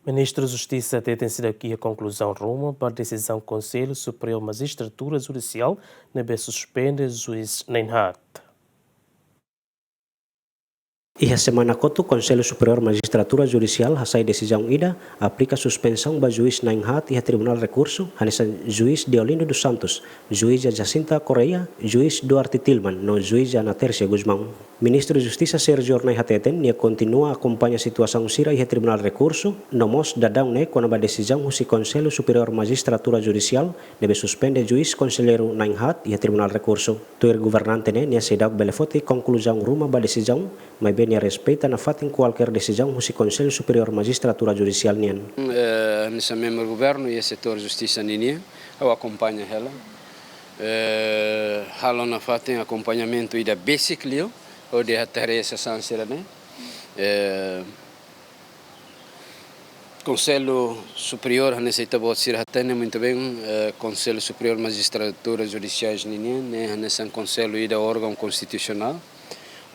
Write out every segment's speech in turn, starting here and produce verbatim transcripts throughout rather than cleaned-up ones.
Ministru Justisa hateten seidauk iha konkluzaun ruma ba desizaun Konsellu Superiór Majistratura Judisiál ne'ebé suspende juís na'in-haat. Iha semana kotuk, Konsellu Superiór Majistratura Judisiál hasai desizaun ida aplika suspensaun ba juís na'in-haat iha Tribunál Rekursu, hanesan juís Deolindo dos Santos, juíza Jacinta Correia, juís Duarte Tilman, no juíza Natércia Gusmão. Ministru Justisa Sérgio Hornai hateten, nia kontinua akompaña situasaun sira iha Tribunál Rekursu, no mós daudaun ne'e kona-ba desizaun husi Konsellu Superiór Majistratura Judisiál ne'ebé suspende juís konselleiru na'in-haat iha Tribunál Rekursu. Tuir governante ne'e, nia seidauk bele foti konkluzaun ruma ba desizaun, maibé nia respeita nafatin kualkér desizaun husi Konsellu Superiór Majistratura Judisiál nian. Eh, hanesan membru governu iha setór justisa ninian, ha'u akompaña hela. Eh, halo nafatin akompañamentu ida besik liu, hodi hatene sasán sira-ne'e. Eh, Konsellu Superiór, hanesan ita-boot sira hatene muito bem, eh, Konsellu Superiór Majistratura Judisiais ninian, ne'e hanesan konsellu ida órgaun konstitusionál,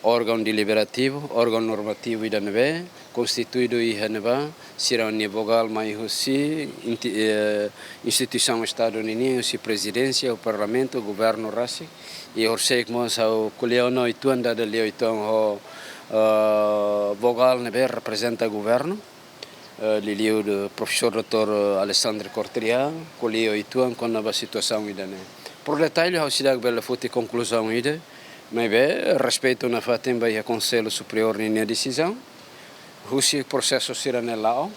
órgaun deliberativu, órgaun normativu ida ne'ebé konstituídu iha ne'ebá, sira-nia vogál mai husi inti-, eh, instituisaun Estadu ninian, husi Prezidénsia, ho Parlamentu, governu rasik, i horiseik mós ha'u ko'alia ona uitoan, dada lia uitoan ho, eh, vogál ne'ebé reprezenta governu, eh, liuliu do profesór doutór Alexandre Cortria, ko'alia uitoan kona-ba situasaun ida-ne'e. Por detalle, ha'u seidauk bele foti konkluzaun ida, maibé respeitu nafatin ba iha Konsellu Superiór ninia desizaun, husi prosesu sira-ne'e la'o,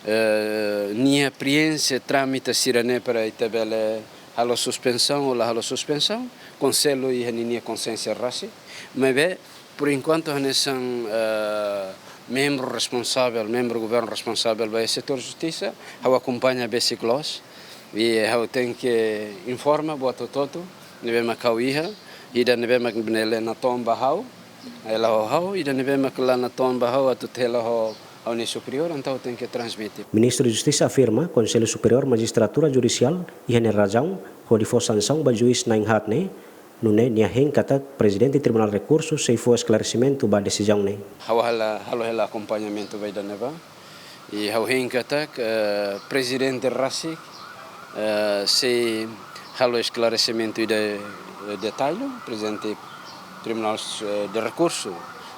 eh, nia prienxe trámite sira-ne'e para ita bele halo suspensaun ou la halo suspensaun, Konsellu iha ninia konsiénsia rasik, maibé, por enkuantu, hanesan, eh, membru responsavel, membru governu responsavel ba setór justisa, ha'u akompaña besik loos, i ha'u tenke informa buat hotu-hotu ne'ebé mak ha'u iha, ida ne'ebé mak bele natoon ba ha'u, hela ho ha'u, ida ne'ebé mak la natoon ba ha'u atu hela ho ha'u-nia superiór, entaun ha'u tenke transmite. Ministru Justisa afirma, Konsellu Superiór Majistratura Judisiál iha nia razaun hodi fó sansaun ba juís na'in-haat ne'e, nune'e nia hein katak Prezidente Tribunál Rekursu sei fó esklaresimentu ba desizaun ne'e. Ha'u halo, halo hela akompañamentu ba ida-ne'ebá. I ha'u hein katak, eh, Prezidente rasik, eh, sei halo esklaresimentu ida, eh, detallu, Prezidente Tribunál, eh, de Rekursu,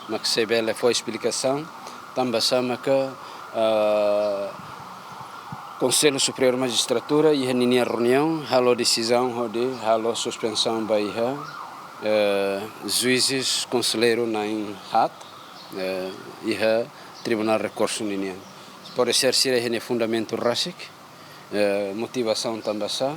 mak sei bele fó esplikasaun tanba sá maka, eh, Konsellu Superiór Majistratura iha ninia reuniaun halo desizaun hodi halo suspensaun ba iha, eh, juízes konselleiru na'in-haat, eh, iha Tribunál Rekursu ninian. Pode ser sira iha nia fundamentu rasik, eh, motivasaun tanba sá,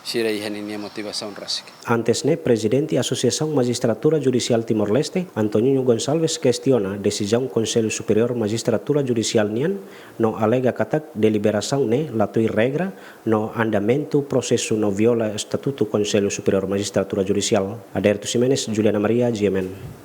sira iha ninia motivasaun rasik. Antes ne'e, Prezidente Asosiasaun Majistratura Judisiál Timor-Leste, Antoninho Gonçalves, kestiona desizaun Konsellu Superiór Majistratura Judisiál nian, no alega katak deliberasaun ne'e la tuir regra no andamentu prosesu no viola estatutu Konsellu Superiór Majistratura Judisiál. Adérito Ximenes, Juliana Maria, G M N.